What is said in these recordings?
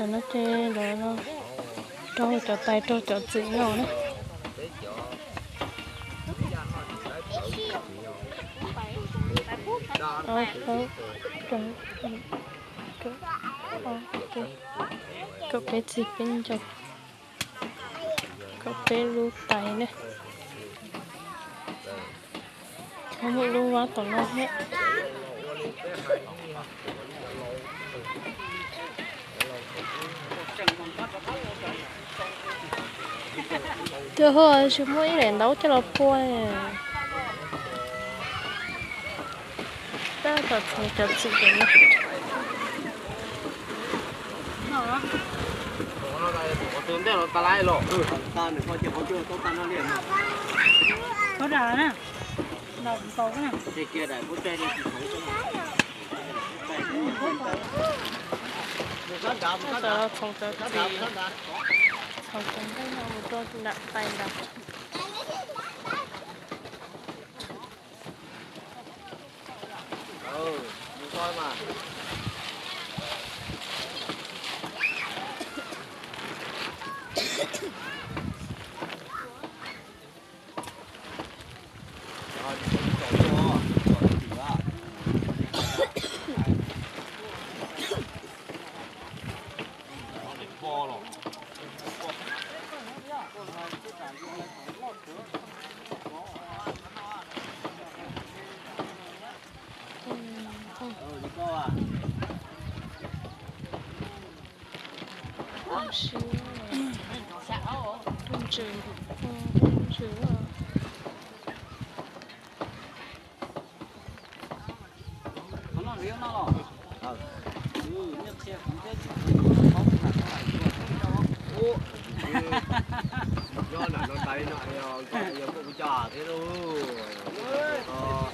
No ces lawv raug cov tais raug cov txwm no na. Ob plaub, kaum peb txij peb ncaug, kaum peb lub tais na. Muaj ib lub vab tom no thiab. Twb ho tsis muaj ib daim ntaub coj los pua. Tab tom txhoov cov txwm no. Txhoov cov txwm, txhoov cov nqaij no mus rau nram tais ntawd. Siab, ntsws, ntsws.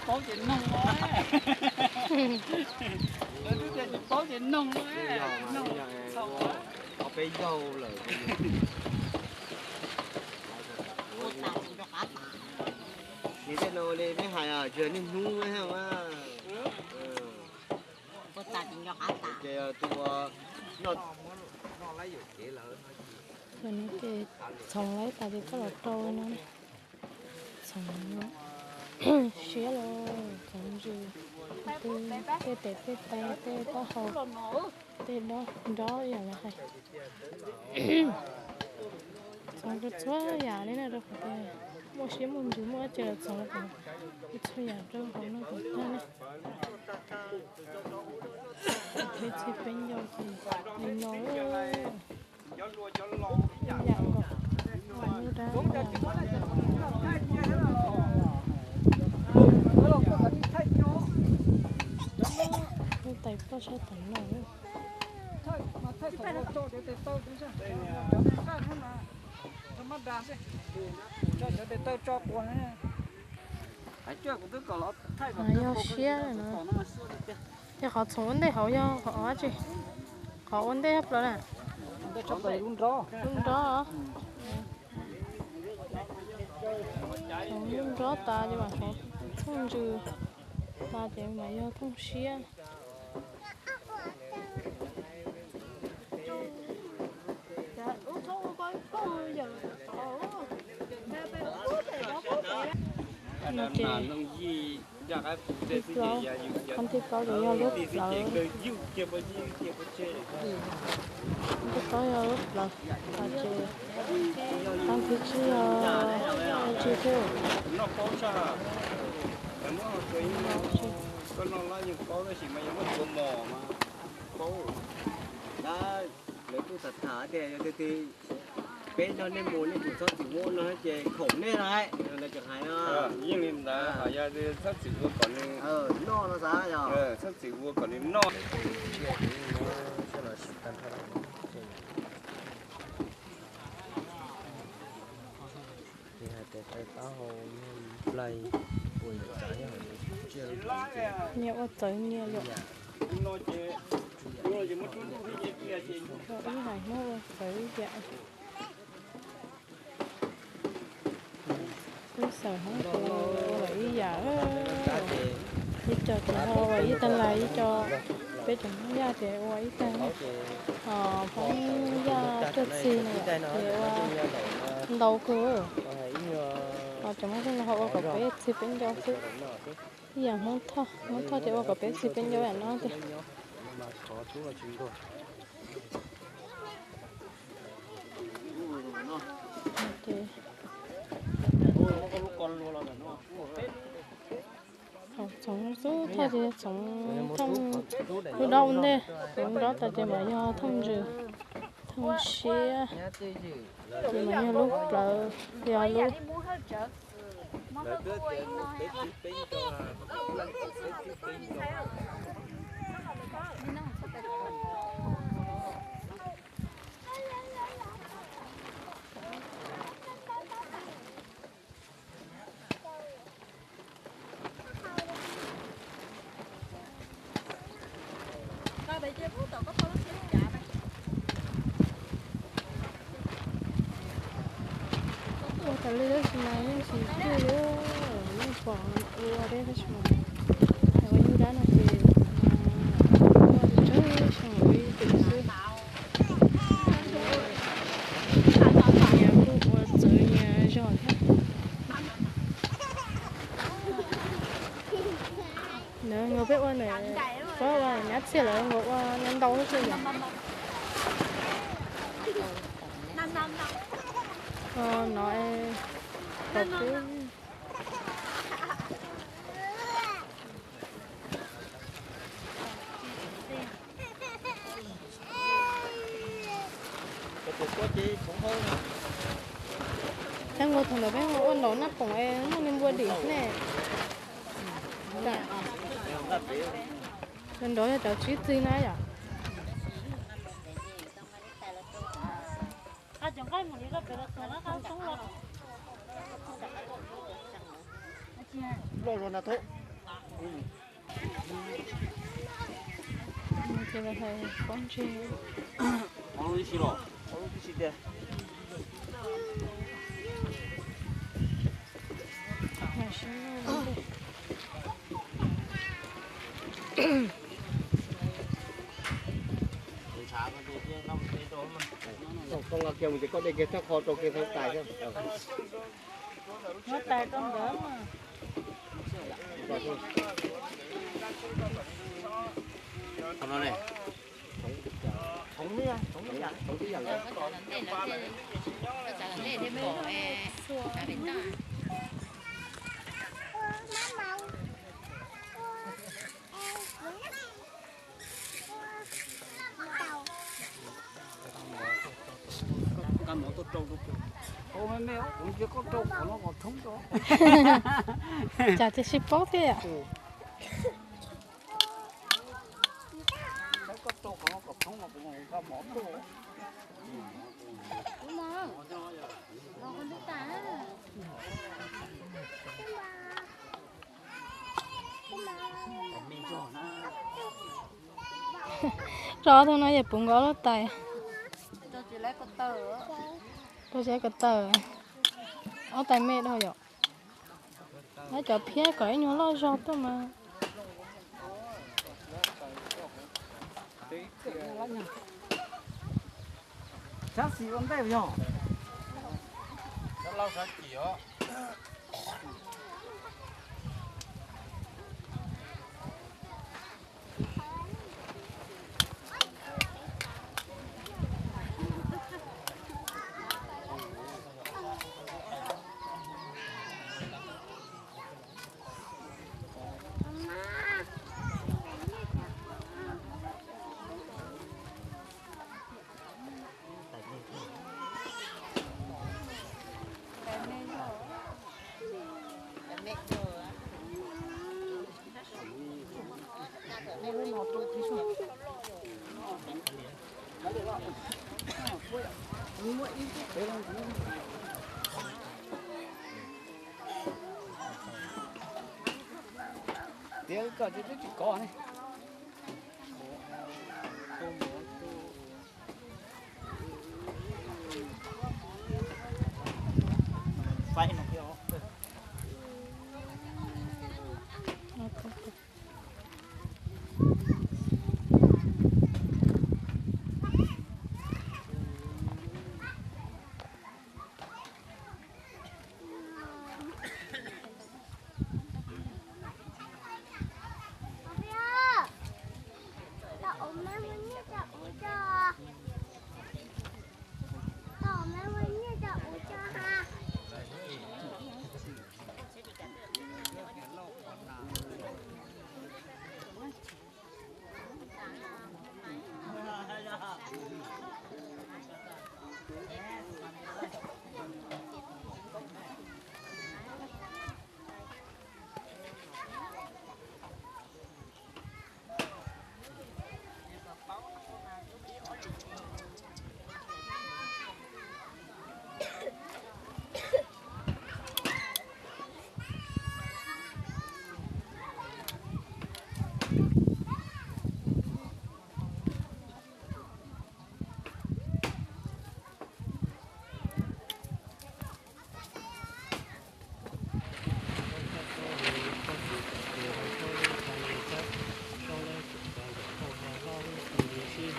Paub ces noog, lawv twb tias tsis paub ces noog, noog ob peb zaug lawm. Nws tej no li peb hais tsis yog niaj hnub mas. Ces tus noj, txhoov lawm tas ces koj los rau no. Txhoov siab los txhoov ntsws, tej tes tej taw tej taub hau, tej nrob ib yam li hais. Txhoov rau txhua yam li na, rau qhov tias muaj siab muaj ntsws muaj dab tsi los txhoov kom txhua yam rau hauv no kom tag na. Peb txhij peb ncauj ces li no yam nkaus, lub dab, lub tais ploj tshaj tom no. Yog siab no. Yog qhov txhoov ua ntej hauv yog qhov dab tsi? Qhov ua ntej plaws na. Lub nrob. Txhoov lub nrob tas ces mam txhoov thooj ntsws tas ces mam yog thooj siab. Qhov thib plaub ces yog lub plawv. Thib plaub yog lub plawv, ces qhov thib tsib yog ntsis thiab. Lawv kuj tham tham tias yog tiag tiag peb nrog nej mus nej tsis txhob txwm muab no ces khoom nej lawm, lawv tseem hais no. Yeej li ntawd, yog txhob txwm ua kom nws noj no xav yog txhob txwm ua kom nws noj. Hais tias rau taub hau nplai ua yam tsav nyob hauv tsiaj. Nyias ua txawv nyias yom. Ib hais Hmoob ua txawv ib yam. Lub xeem Hmoob ces ua lawm ib yam. Ib co ces ho ua ib tag lais, ib co, peb cov Hmoob Yaj ces ua ib tag. Ho Hmoob Cov txiv no ces ua ntau kawg. Los cov Hmoob Xyooj no ho ua kom peb txiv peb ncau xwb. Ib yam Hmoob Thoj, Hmoob Thoj ces ua kom peb txiv peb ncau yam no tiag. Txhoov xwb, Thoj ces txhoov thooj lub dob ua ntej, txhoov lub dob tas ces mam yog thooj ntsws, thooj siab, ces mam yog lub plawv, yog lub Ua tas li tab sis mas yeej tsis twj li, yeej pom ua deb tab sis mas ua ib dab no ces ua tsis tsawg xyoo ua ib tug xwb. Nyias kuj ua txawv nyias zog thiab. Nws nkaus peb ua nws, peb ua nyab txhiaj lawv nkaus ua nyab ntau xwb yom. No, peb ua thaum ntawd peb ua nraum naj poom es muaj li npua dim ne. Nrov yog cov tsib txig na yom. Koj de kiag thawj qho rau kiag thawj tais thiab. Muab tais koj nkawd. Qhov no ne. Txhoov ib yam, txhoov ib yam. Cas cia sib paub thiab yom. Rau ob tug no yog puv nkaus lub tais. Rau tsis ko taw. Ob tais me dhau yom. Nab cov phiab kom ib nyuag loj zog tuaj mas. Sab xis ua ntej yog. Tias kom twb tsis kov ne. Faib no thiab.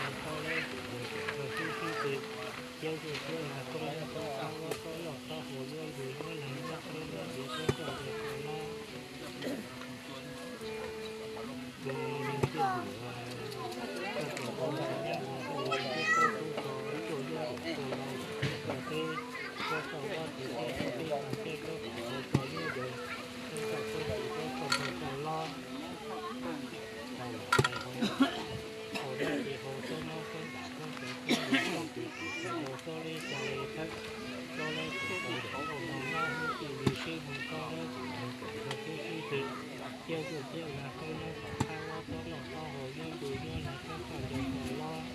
Tau lawm, sib sib tw, thiab tus thiab nag koob nyob tau qab ua tau noj tau haus yuav ntug yuav nag nyob qhov nyob tias tau tau ntiag tau no. Tus nws thiaj hwm, koj tau tau nag nyob ua tau nag thiab koj tub tau tuaj yuav ua tau nag, koj teb koj tau ob tug thiab koj teb koj tau tau yuav ntug, koj tau tau tau tau lob. Tau lawm, tau lawm, tau lawm, ces hau tsob mob tsob ntam tsob tsaws tsob ntoo tsob twm tsob ntoo tsob leb tsob leb thawb tsob leb tsob ntoo tsob ntoo mob hnub twg li sib hu tsob leb tsob ntoo tsob sib twg, thiab tus thiab nag koob nyob tom qab ua tsob noj tsob haus yuav ntug yuav nag tsob tsob ntoo tsob lob.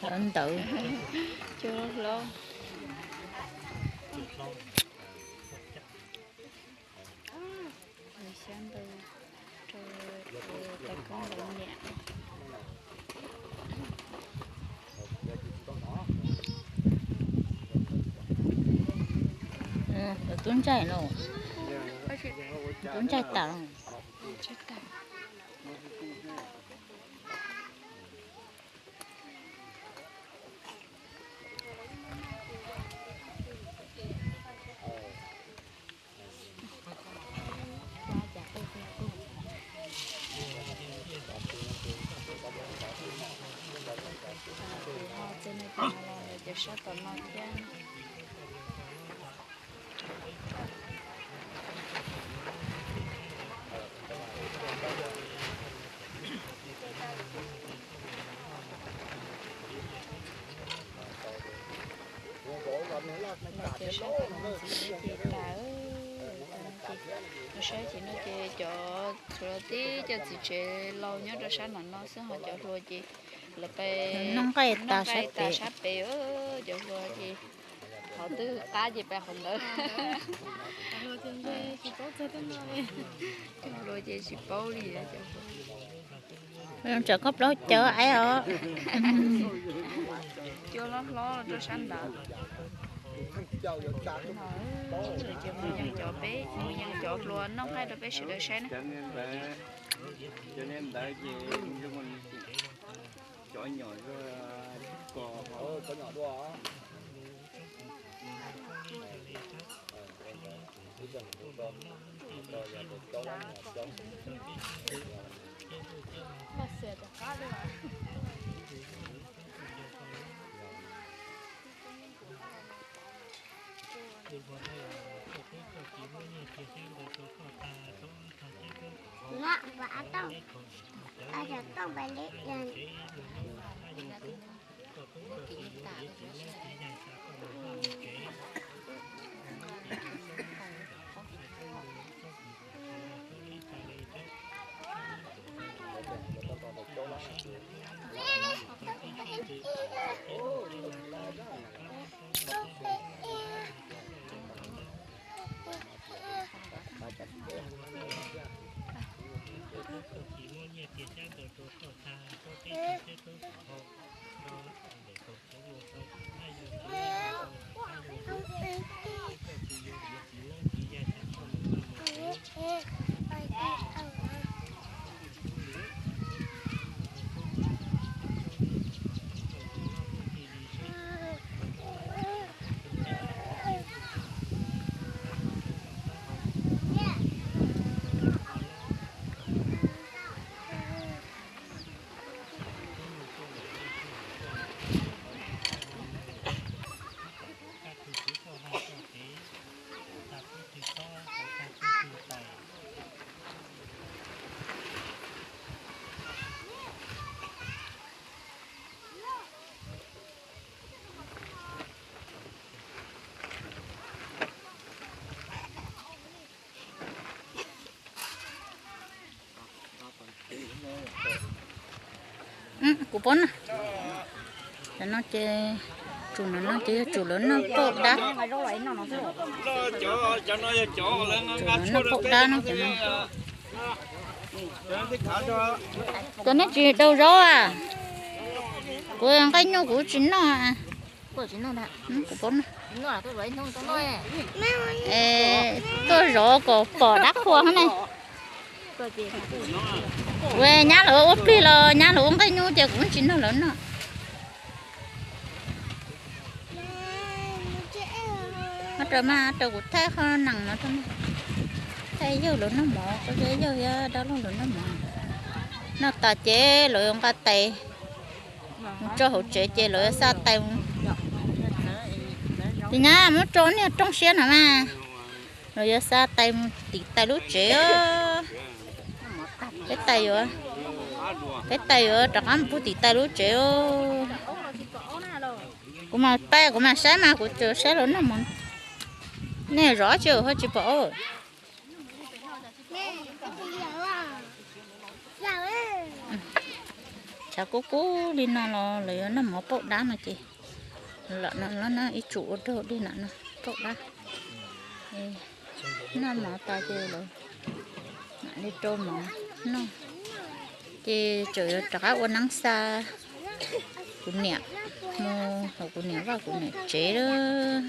Cov ntawd cua hlob. Xyab ntawd rau tau koob ntawd niam. Tus tub ntsaig no, tus tub ntsaig tas. Cov sab tom no thiab. Los cov sab tom no txiv tsev ces tas, mus saib ces no ces cov txhuv los tib cov txiv tsev laus nyob rau sab no no xwb, ho cov hluas ces lawv pais noj nqaij tas sab pem, cov hluas ces qhov twg qab ces pais qhov ntawd. Cov hluas ces tsis paub li. Tsam koj plaub caug aib os. Cua hlob hlob rau sab ntawd. Ces mus yees cov peb, mus yees cov hluas noj nqaij rau peb sawv daws saib na. Cov nyom dua. Kuv pom na, cov no ces, tsum no no ces yog tsum lawv noj pauj dab. Tsum lawv noj pauj dab no ces no. Cov nej tsis daus zaub a? Kuv nqaij nyuj kuv tsis noj. Kuv pom na. Tuaj zov kom pom dab qhua ne. Kuv nyab lawv ua plig los nyab lawv ua nqaij nyuj ces kuv tsis nrog lawv noj. Ua rau mas rau kuv thaij qhov nees no rau, thaij yawg lawv noj mov, kuv yawg thiab dab laug lawv noj mov. Noj tas ces lawv yuav nqa tais mus tso hauv tsev ces lawv yuav xa tais mus. Ces nyab muab rau niag rooj siab no mas, lawv yuav xa tais mus tim tais lub tsev. Peb tais yuav, peb tais yuav rov qab mus pug tim tais lub tsev. Kuv mas tais kuv mas saib mas kuv tsuas saib lawv noj mov. Nej zov tsis ho tsis pom. Tshav kub kub li no los lawv yuav noj mov pauj dab no ces, lam no los na ib tsum ua rau dej na no pauj dab. Noj mov tas ces lawv mam li rau mov noj. Ces tseem yuav rov qab ua neeb xa kuv niam mus hauv kuv niam vaj kuv niam tsev lawm.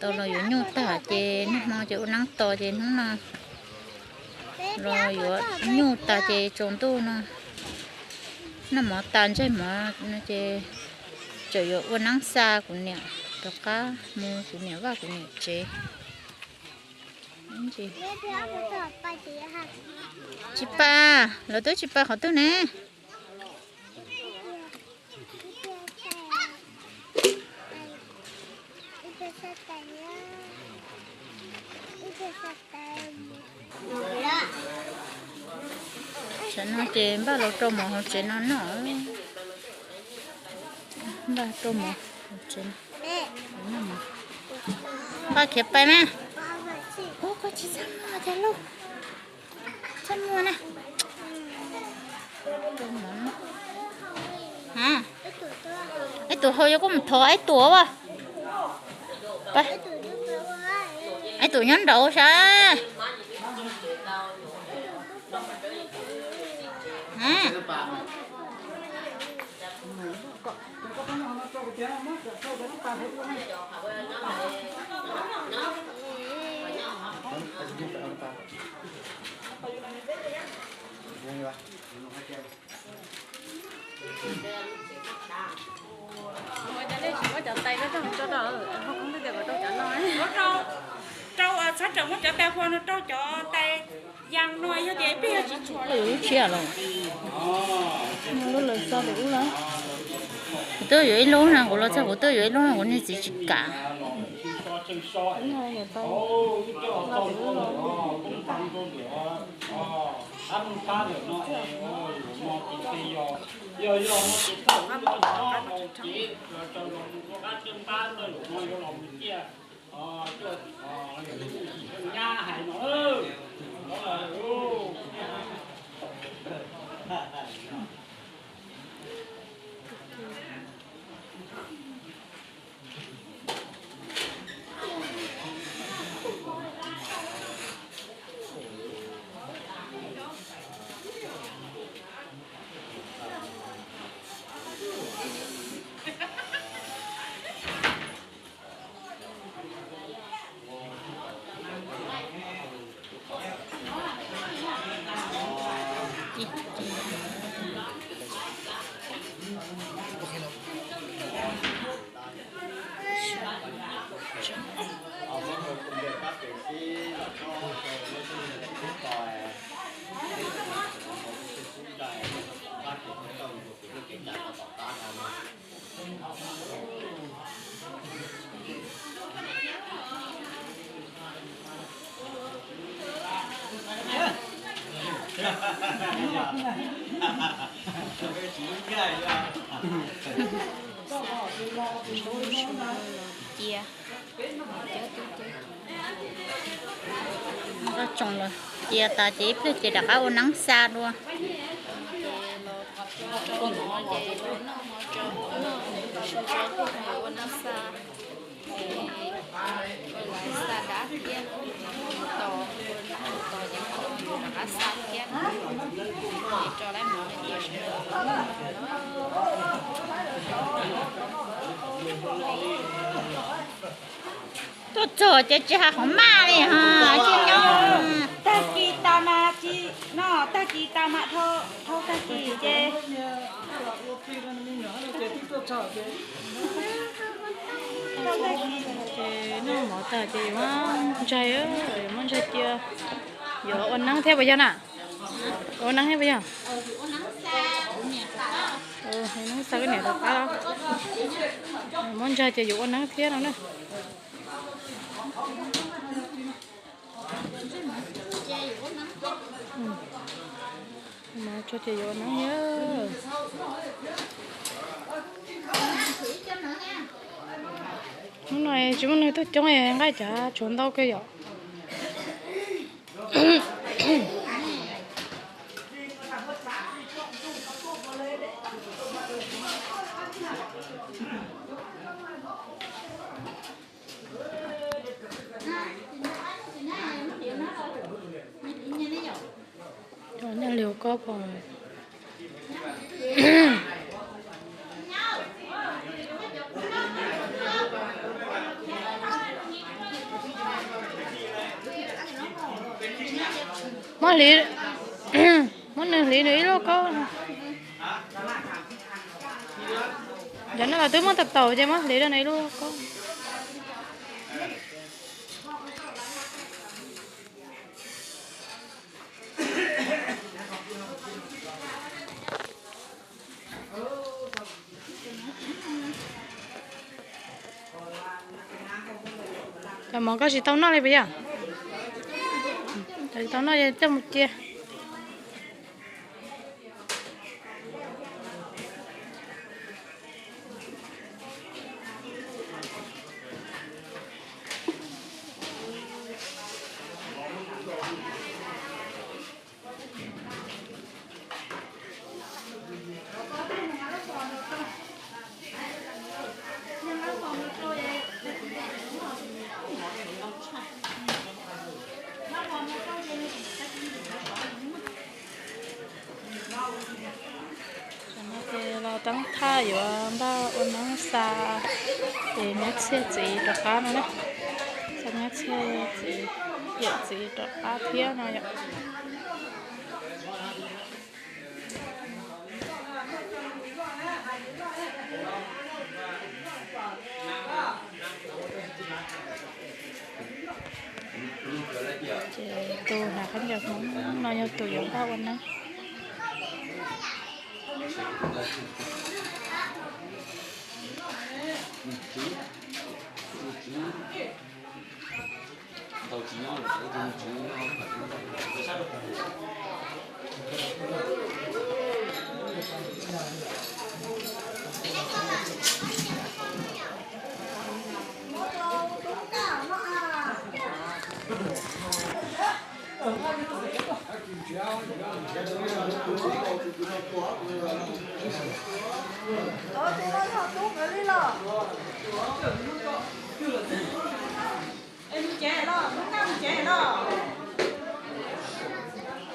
Tau los yuav nyuj tag ces niaj hmo ces ua neeb tos ces hnub no los yuav nyuj tas ces tsaus ntuj no noj mov tas ntseg mov no ces tseem yuav ua neeb xa kuv niam rov qab mus kuv niam vaj kuv niam tsev. Tsis pa, lawv twb tsis pa qhov twg ne. Tam no ces npaj los rau mov hauv tsev no noj. Npaj rau mov hauv tsev no. Npaj khiav pais mas. Ub, koj tsis txaj muag tiag lauj. Txaj muag na. Ib tug hau yuav koj mus thov ib tug as. Ib tug nyob nraud sav. Rau, txhob rawm muab cov tais hua no rau cov tais yas no yog tias peb yog tsis tshua lub tshiab los. Lub lawv txo lawm ub los. Kuv twb yuav ib lub no, kuv los txog kuv twb yuav ib lub no, kuv niag txiv tsis kam. Cia, cia tsoos los cia tas ces ib pliag ces rov qab ua neeb xa dua. Ces los Rau no ces los noj mov rau, noj su rau ua neeb xa, ua lawv xa dab thiab no, tos ua neeb tos ces rov qab xa thiab no, ces rau lawv mov no ces sawv daws tuaj txog ces tsis hais qhov maj li ho, tsis nyob. Tag kis tas mas tsis no, tag kis tas mas dhau, dhau tag kis ces, ces noj mov tag ces yuav muab ntsaig, yuav muab ntsaig cia, yuav ua neeb thiab puas yog na? Ua neeb thiab puas yog? Ua neeb xa koj niam rov qab los? Muab ntsaig ces yuav ua neeb thiab no na. Mov tsau ces yuav ua neeb thiab. Hnub no tsis muaj neeg tuaj coob, nqaij cas tshuav ntau kawg yom. Cov nyuag liaus koj pom. Muab hliv, muab nws hliv nws ib lub koj. Cov no los twb muab tau taus ces muab hliv rau nws ib lub koj. Cov mov koj tsis tau noj li puas yog? Cov tsis tau noj coj mus cia. Tam no ces los teeb thaj yuav npaj ua neeb xa, ces nyab Txhiaj txiv rov qab no na. Xa nyab Txhiaj txiv, yawm txiv rov qab thiab no yom. Ces tus hnav khaub ncaws Hmoob no yog tus yuav npaj ua neeb.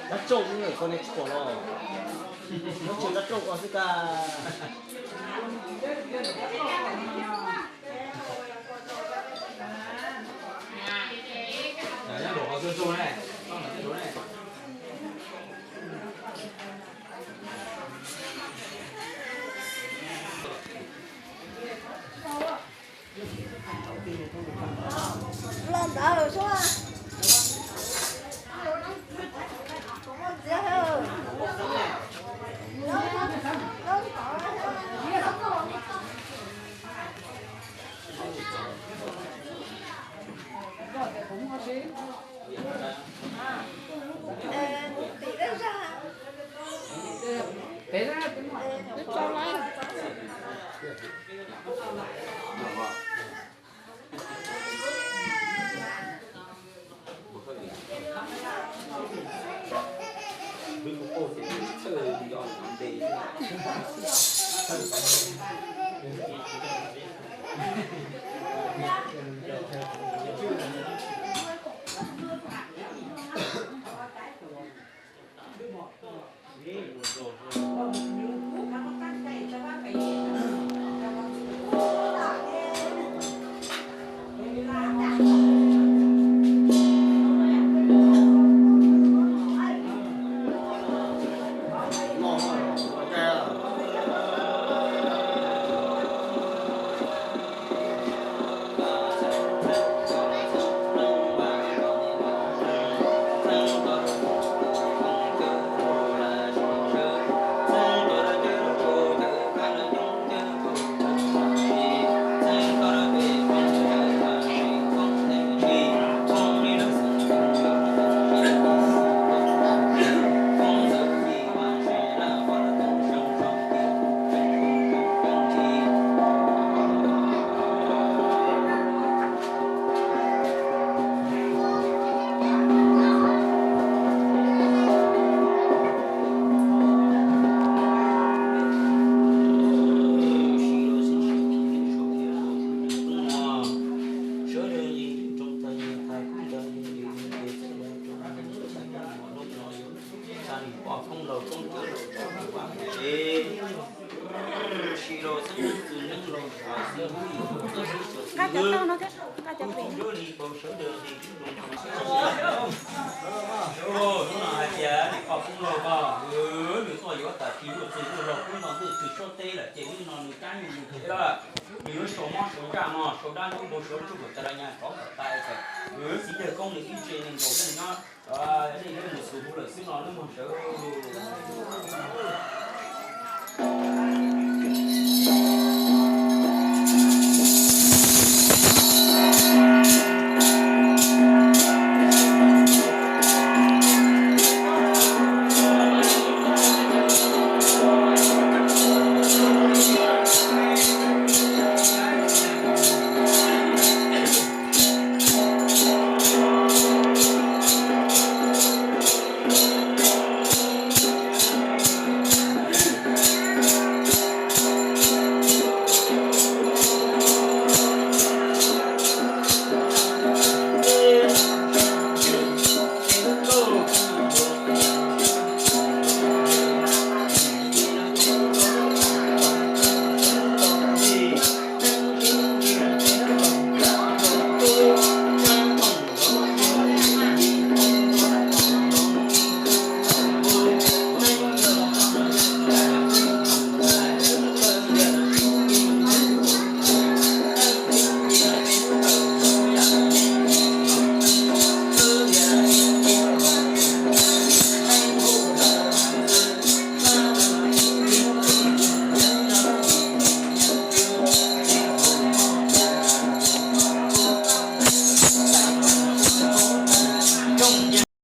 Dab rooj, koj nej tsis pom los? Muab tso dab rooj ko xwb tag. Nqa cov tau no thiab, nqa cov pem. Hnub no hais tias niam pog poob lauj, nws tuaj yuav tas tsis luaj txwg luaj laug poob nto ntuj twg tsob teb lawm ces hnub no nws kab nws mus tsev lawm. Nws yuav sau mob sau ntsaj mog, sau dab ntub npau suav tsuj kom tas la nyas rov kom tas, txiv yawg koob nws ib tse nees nkaum leej nyob, nej yuav mus xus hu lawm xwb no nawb mog sawv.